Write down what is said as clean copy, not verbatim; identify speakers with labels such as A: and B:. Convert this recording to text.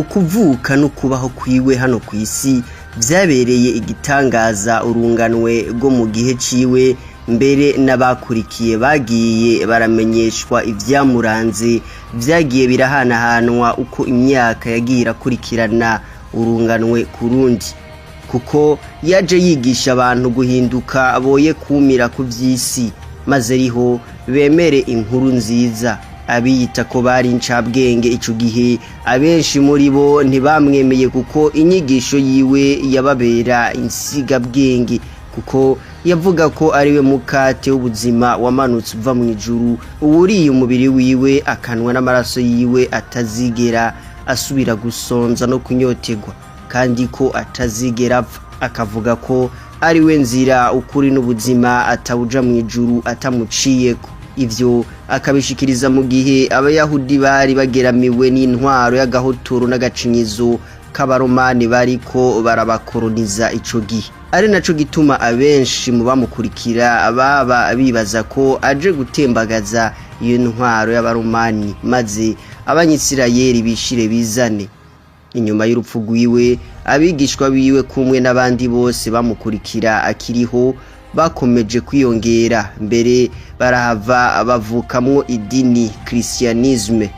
A: Ukuvuka no kubaho kwiwe hano ku isi vyabereye igitangaza urunganwe rwo mu gihe ciwe, mbere n'abakurikiye bagiye baramenyeshwa ivyamuranze vyagiye birahanahanwa uko imyaka yagiye irakurikirana urunganwe ku rundi, kuko yaje yigisha abantu guhinduka boye kumira ku vy'isi, maze riho bemere inkuru nziza. Abiyita ko bari incabwenge ico gihe, abenshi muri bo ntibamwemeye kuko inyigisho yiwe yababera insigabwenge, kuko yavuga ko ariwe mukate w'ubuzima wamanutse uva mu ijuru, uwuriye umubiri wiwe akanwa n'amaraso yiwe atazigera asubira gusonza no kunyotegwa, kandi ko atazigera apfa. Akavuga ko ariwe nzira, ukuri n'ubuzima, atawuja mu ijuru atamuciyeko. Ivyo akabishikiriza mu gihe Abayahudi bari bageramiwe n'intwaro y'agahotoro n'agacinyizo k'Abaromani bariko barabakoroniza ico gihe, ari naco gituma abenshi mu bamukurikira baba bibaza ko aje gutembagaza iyo ntwaro y'Abaromani maze Abanyisirayeli bishire bizane. Inyuma y'urupfu rwiwe, abigishwa biwe kumwe n'abandi bose bamukurikira akiriho bakomeje kwiyongera, mbere barahava bavukamwo idini Christianisme.